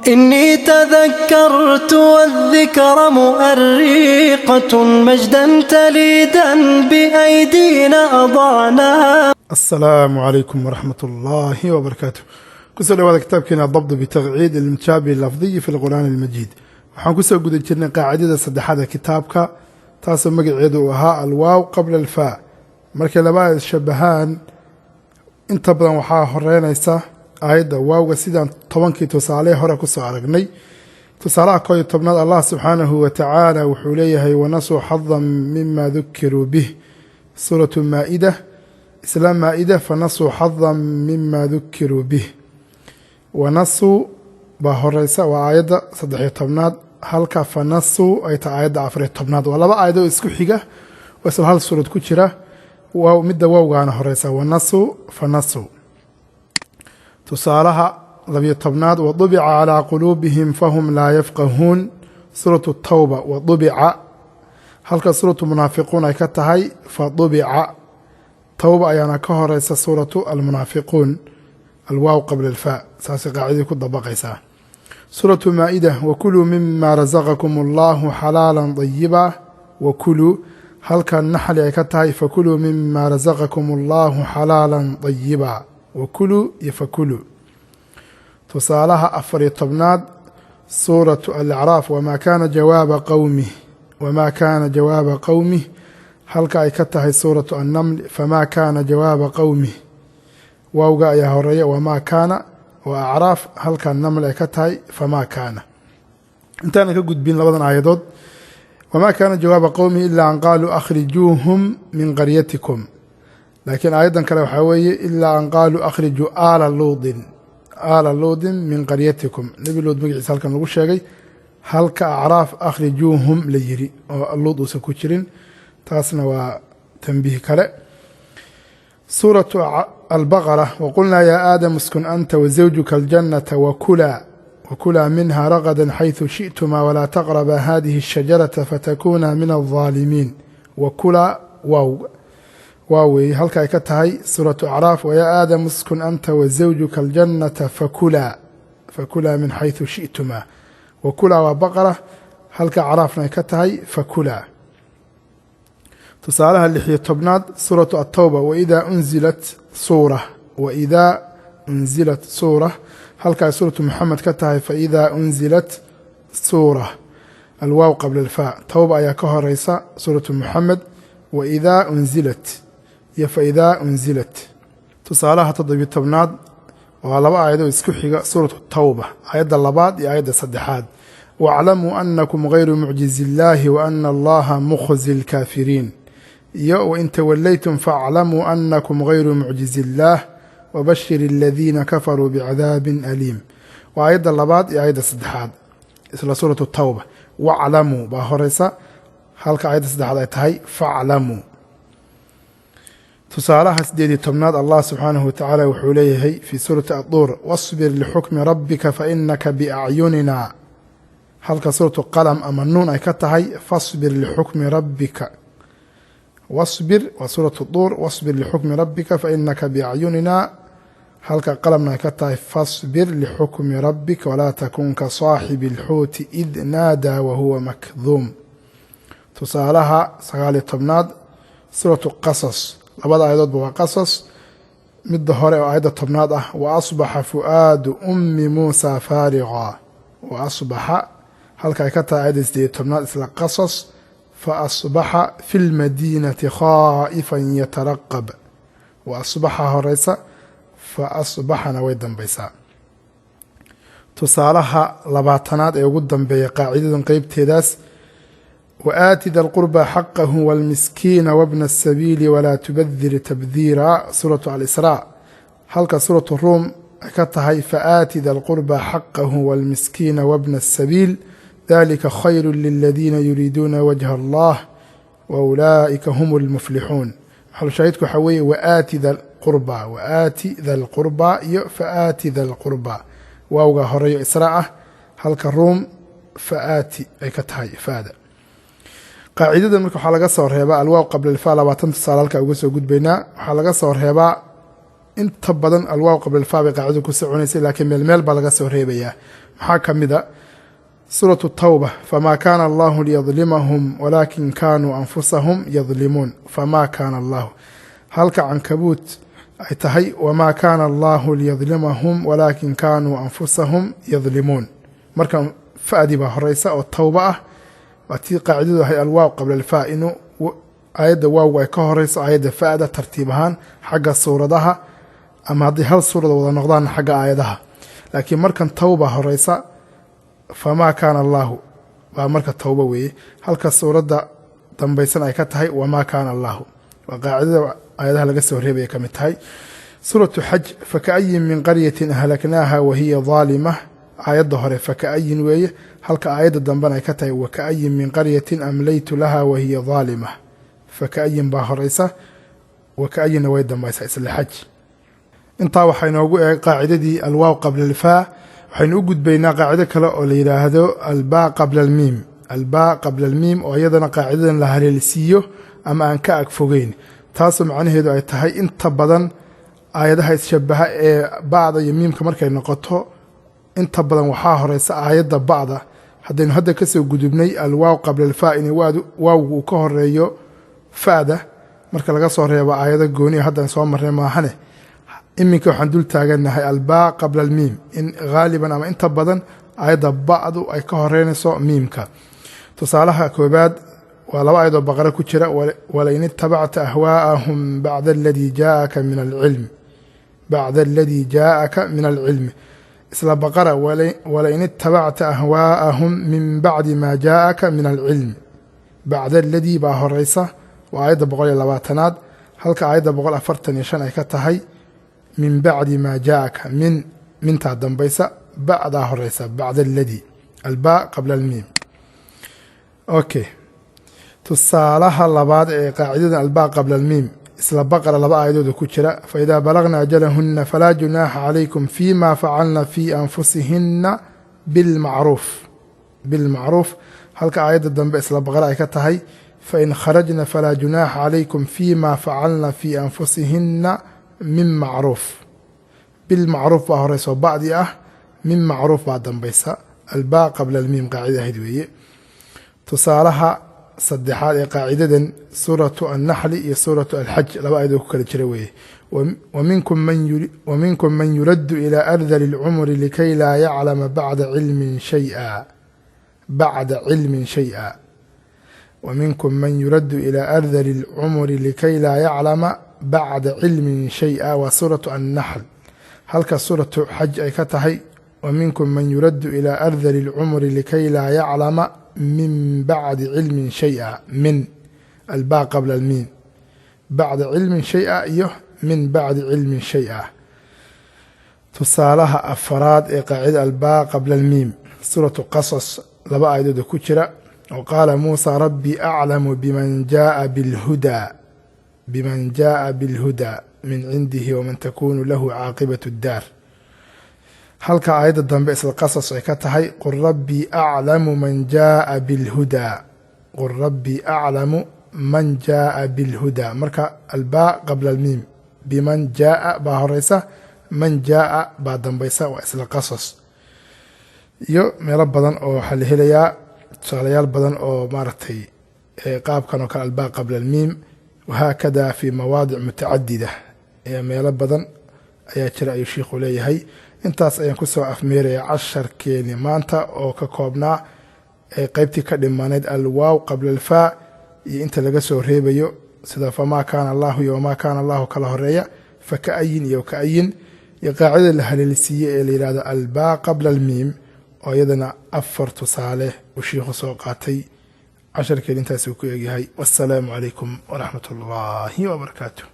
إني تذكرت والذكر مؤرقة مجدا تليدا بأيدينا أضعنا. Asalaamu calaykum waraxmat ullaahi wabarakaatu. Kusoo dhawaada kitaabkeena Adabdu bitaqciid ilmutashaabihi lafdiyi fi lqur'aani almajiid. Waxaan kusoo guda jirnay qaacidada saddexaad ee kitaabka, taasoo magaceedu uu ahaa alwaaw qabla alfaa. Markay laba isshabahaan, inta badan waxaa horeynaysa aayadda waawga, sidaan 10kii tusaale hore kusoo aragnay. Tusaalaha 11aad, Allah subxaanahu wa tacaala wuxuu leeyahay: "Wanasuu xadan mima dukiruu bih." Suuratu Maa-ida, isla Maa-ida, "Fanasuu xadan mima dukiruu bih." Wanasuu baa horeysa, waa aayadda 13aad, halka fanasuu ay tahay aayadda 14aad. Waa laba aayadoo isku xiga oo isla hal suurad ku jira. Midda waawgaana horeysa: wanasuu, fanasuu. Tusaalaha 12aad, "Wadubica calaa quluubihim fahum laa yafqahuun." Suuratu Tawba, wadubica, halka suuratu Munaafiquun ay ka tahay fadubica. Tawba ayaana ka horeysa suuratu Almunaafiquun. Alwaaw qabla alfaa, saasay qaacidadii ku dabaqaysaa. Suuratu Maa-ida, "Wakuluu mima rasaqakum allahu xalaala dayiba." Wakuluu, halka Naxli ay ka tahay "Fakuluu mima rasaqakum allahu xalaala dayiba." Wakuluu iyo fakuluu. Tusaalaha 14aad, suuratu Alacraaf, "Wamaa kaana jawaaba qowmih." "Wamaa kaana jawaaba qowmih", halka ay ka tahay suuratu Annaml "Famaa kaana jawaaba qowmih". Waawga ayaa horeeya, wamaa kaana waa Acraaf, halka Naml ay ka tahay famaa kaana. Intaanan ka gudbin labadan aayadood, "Wamaa kaana jawaaba qowmihi ilaa an qaaluu akhrijuuhum min qaryatikum", laakiin aayaddan kale waxaa weeye "ilaa an qaaluu akhrijuu aala luudin, aala luudin min qaryatikum". Nebi Luud magaciisa halkan lagu sheegay, halka Acraaf "akhrijuuhum" la yiri oo Luud uusan ku jirin. Taasna waa tanbiih kale. Suuratu Albaqara, "Waqulnaa yaa aadam uskun anta wazawjuka aljannata wakulaa minha ragadan xayثu shi'tuma walaa taqraba hadihi الshajarata fatakuna min الظaalimiin. Wakulaa waaw waa weeye, halka ay ka tahay suuratu Acraaf "Wayaa aadam uskun anta wazawjuka aljannata fakulaa min xayثu shi'tuma". Wakulaa waa Baqara, halka Acraafna ay ka tahay fakulaa. Tusaalaha 16aad, suuratu Atawba, "Waidaa unzilat suura". "Waidaa unzilat suura", halka ay suuratu Muxamed ka tahay "Faidaa unzilat suura". Alwaaw qabla alfaa. Tawba ayaa ka horeysa suuratu Muxamed, waidaa unzilat iyo faidaa unzilat. Tusaalaha 17aad waa laba aayadoo isku xiga, suuratu Tawba, aayadda labaad iyo aayadda saddexaad, "Waclamuu anakum gayru mucjizi illaahi wa ana allaha mukhzi lkaafiriin", iyo "Wain tawallaytum faaclamuu anakum gayru mucjizi illaah wabashir aladiina kafaruu bicadaabin aliim. Waa aayadda labaad iyo aayadda saddexaad, isla suuratu Tawba. Waclamuu baa horeysa, halka aayadda saddexaad ay tahay faclamuu. Tusaalaha 18aad, Allah subxaanahu wa tacaala wuxuu leeyahay fii suurati Adduur: "Wasbir lixukmi rabbika fainaka biacyunina", halka suuratu Qalam ama Nuun ay ka tahay "Fasbir lixukmi rabbika". Wasbir waa suuratu Duur, "Wasbir lixukmi rabbika fainaka biacyunina", halka Qalamna ay ka tahay "Fasbir lixukmi rabbika walaa takun ka saaxibi alxuuti id naadaa wahuwa makduum". Tusaalaha 19aad, suuratu Qasas, labada aayadoodba waa Qasas. Midda hore oo aayadda 10aad ah, "Wa asbaxa fu'aadu ummi Muusa faariqa", wa asbaxa, halka ay ka tahay aayadda 18aad isla Qasas "Fa asbaxa fi lmadiinati khaa'ifan yataraqab". Wa asbaxa horeysa, fa asbaxana way dambaysaa. Tusaalaha 20aad ee ugu dambeeya qaacidadan qeybteedaas, "Waaati da lqurba xaqahu wاlmiskiina wabna الsabiili walaa tubadir tabdiira", suuratu Alisraa, halka suuratu Ruum ay ka tahay "Faآati da lqurba xaqahu wاlmiskiina wabna الsabiil dalika khayru liladiina yuriiduuna wajha allah wa ulaa'ika hum اlmuflixuun". Maxalushaahidku waxaa weeye waaati da lqurba, waaati da lqurba iyo faaati da lqurba. Waawga horeeyo Israa ah, halka Ruum faaati ay ka tahay faada. Qaacidada marka waxaa laga soo reebaa alwaaw qabla alfaa 20 tusaale halkaa uga soo gudbaynaa. Waxaa laga soo reebaa inta badan alwaaw qabla alfaa bay qaacidadu ku soconaysay, laakiin meel meel baa laga soo reebayaa. Maxaa ka mid a? Suuratu Tawba, famaa kaana allahu liyadlimahum walaakin kaanuu anfusahum yadlimuun. Famaa kaana allahu, halka Cankabuut ay tahay wamaa kaana allahu liyadlimahum walaakin kaanuu anfusahum yadlimuun. Marka fa'dii baa horeysa oo tawba ah. Waa tii qaacidadu ahay alwaaw qabla alfaa, inuu aayadda waawgu ay ka horeyso aayadda fa'da tartiib ahaan xagga suuradaha, ama haddii hal suurada wada noqdaanna xagga aayadaha. Laakiin markan tawba horeysa, famaa kaana allaahu baa marka tawba weeye, halka suuradda dambaysan ay ka tahay wamaa kaana allaahu. Waa qaacidada aayadaha laga soo reebaya ka mid tahay. Suuratu Xaj, faka'ayin min qaryatin ahlaknaaha wahiya daalima. Aayadda hore faka'ayin weeye, halka aayadda dambena ay ka tahay waka'ayin min qaryatin amlaytu laha wahiya daalima. Faka'ayin baa horeysa, waka'ayinna way dambaysaa, isla Xaj. Intaa waxaa inoogu eeg qaacidadii alwaaw qabla alfaa. Waxaynu u gudbaynaa qaacido kale oo la yidhaahdo albaa qabla almiim. Albaa qabla almiim oo iyadana qaacidadan la haleelsiiyo ama aan ka ag fogeyn, taasoo macnaheedu ay tahay inta badan aayadaha isshabaha ee bacda iyo miimka markay noqoto, inta badan waxaa horeysa aayadda bacda. Haddaynu hadda ka soo gudubnay alwaaw qabla alfaa, in waawgu uu ka horeeyo fa'da marka laga soo reebo aayado gooniya haddaan soo marnay maahane, iminka waxaan dul taagannahay albaa qabla almiim, in haaliban ama inta badan aayadda bacdu ay ka horeynayso miimka. Tusaalaha koobaad waa laba aayadoo Baqara ku jira: walain itabacta ahwaa'ahum bacda aladii jaaaka min alcilmi, bacda aladii jaaaka min alcilmi. Isla Baqara, walain itabacta ahwaa'ahum min bacdi maa jaaaka min alcilmi. Bacda aladii baa horeysa, waa aayadda 120aad, halka aayadda 145 ay ka tahay min bacdi maa jaaaka. Min mintaa dambaysa, bacdaa horeysa, bacda aladii, albaa qabla almiim. Okay, tusaalaha labaad ee qaacidadan albaa qabla almiim, isla Baqara laba aayadooda ku jira: faidaa balagna ajalahunna falaa junaaxa calaykum fima facalna fii anfusihinna bilmacruuf, bilmacruuf, halka aayadda dambe isla Baqara ay ka tahay fain kharajna falaa junaaxa calaykum fima facalna fii anfusihinna min macruuf. Bilmacruuf baa horeyso bacdi ah, min macruuf baa dambaysa. Albaa qabla almiim qaacida ahayd weeye. Tusaalaha saddexaad ee qaacidadan, suuratu Annaxli iyo suuratu Alxaj, laba aayadoo ku kala jira weeye: waminkum man yuraddu ilaa ardali اlcumri likay laa yaclama bacda cilmin shaya, bacda cilmin shaya. Waminkum man yuraddu ilaa ardali اlcumri likay laa yaclama bacda cilmin shaya, waa suuratu Annaxl, halka suuratu Xaj ay ka tahay waminkum man yuraddu ilaa ardali اlcumri likay laa yaclama min bacdi cilmin shaya. Min albaa qabla almiim, bacda cilmin shaya iyo min bacdi cilmin shaya. Tusaalaha afaraad ee qaacida albaa qabla almiim, suuratu Qasas, laba aayadooda ku jira oo qaala Muusa rabbii aclamu biman jaaa bilhudaa, biman jaaa bilhudaa min cindihi waman takunu lahu caaqibatu ddaar, halka aayadda dambe isla Qasas ay ka tahay qul rabbii aclamu man jaaa bilhudaa, qul rabbii aclamu man jaaa bilhudaa. Marka albaa qabla almiim, biman jaaa baa horeysa, man jaaa baa dambaysa, waa isla Qasas. Iyo meelo badan oo waxaa la helayaa tusaalayaal badan oo maaragtay qaabkan oo kale albaa qabla almiim, wahaakada fi mawaadic mutacadida, ee meelo badan ayaa jira ayuu shiikhu leeyahay. Intaas ayaan kusoo afmeeraya casharkeeni maanta oo ka koobnaa qeybtii ka dhimanayd alwaaw qabla alfaa iyo inta laga soo reebayo, sida famaa kaana allahu iyo wamaa kaana allahu kala horeeya, faka'ayin iyo ka'ayin, iyo qaacidada la haleelsiiyey ee la yidhahdo albaa qabla almiim, oo iyadana 4 tusaale uu shiikhu soo qaatay. Casharkeen intaasuu ku eegyahay. Wassalaamu calaykum waraxmat ullaahi wabarakaatu.